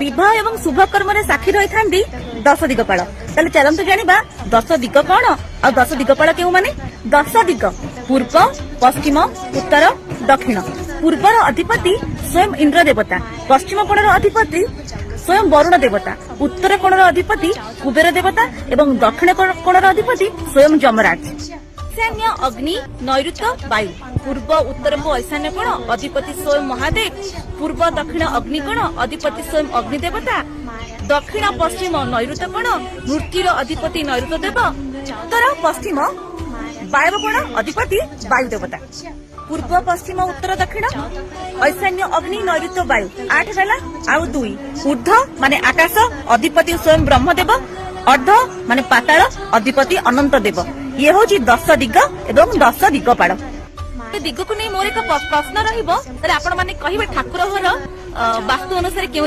ବିବାହ ଏବଂ ଶୁଭ କର୍ମରେ ସାକ୍ଷୀ ରହିଥାନ୍ତି ଦଶ ଦିଗପାଳ। ତାହେଲେ ଚାଲନ୍ତୁ ଜାଣିବା, ଦଶ ଦିଗ କଣ ଆଉ ଦଶ ଦିଗପାଳ କେଉଁମାନେ। ଦଶ ଦିଗ: ପୂର୍ବ, ପଶ୍ଚିମ, ଉତ୍ତର, ଦକ୍ଷିଣ। ପୂର୍ବର ଅଧିପତି ସ୍ୱୟଂ ଇନ୍ଦ୍ର ଦେବତା, ପଶ୍ଚିମ କୋଣର ଅଧିପତି ସ୍ୱୟଂ ବରୁଣ ଦେବତା, ଉତ୍ତର କୋଣର ଅଧିପତି କୁବେର ଦେବତା ଏବଂ ଦକ୍ଷିଣ କୋଣର ଅଧିପତି ସ୍ୱୟଂ ଯମରାଜ। ଐଶାନ୍ୟ ଅଗ୍ନି, ନୈଋତ ବାୟୁ। ପୂର୍ବ ଉତ୍ତରକୁ ଐଶାନ୍ୟ କୋଣ, ଅଧିପତି ସ୍ୱୟଂ ମହାଦେବ। ପୂର୍ବ ଦକ୍ଷିଣ ଅଗ୍ନି କୋଣ, ଅଧିପତି ସ୍ୱୟଂ ଅଗ୍ନି ଦେବତା। ଦକ୍ଷିଣ ପଶ୍ଚିମ ନୈଋତ କୋଣ, ମୃତ୍ୟୁର ଅଧିପତି ନୈଋତ ଦେବ। ଉତ୍ତର ପଶ୍ଚିମ ବାୟବ କୋଣ, ଅଧିପତି ବାୟୁ ଦେବତା। ପୂର୍ବ, ପଶ୍ଚିମ, ଉତ୍ତର, ଦକ୍ଷିଣ, ଐଶାନ୍ୟ ଅଗ୍ନି, ନୈଋତ ବାୟୁ, ଆଠ ହେଲା। ଆଉ ଦୁଇ। ଉର୍ଦ୍ଧ ମାନେ ଆକାଶ, ଅଧିପତି ସ୍ୱୟଂ ବ୍ରହ୍ମଦେବ। ଅର୍ଦ୍ଧ ମାନେ ପାତାଳ, ଅଧିପତି ଅନନ୍ତ ଦେବ। ଇଏ ହଉଛି ଦଶ ଦିଗ ଏବଂ ଦଶ ଦିଗପାଳ। ଏ ଦିଗକୁ ନେଇ ମୋର ଏକ ପ୍ରଶ୍ନ ରହିବ। ତାହେଲେ ଆପଣ ମାନେ କହିବେ, ଠାକୁର ଘର ବାସ୍ତୁ ଅନୁସାରେ କେଉଁ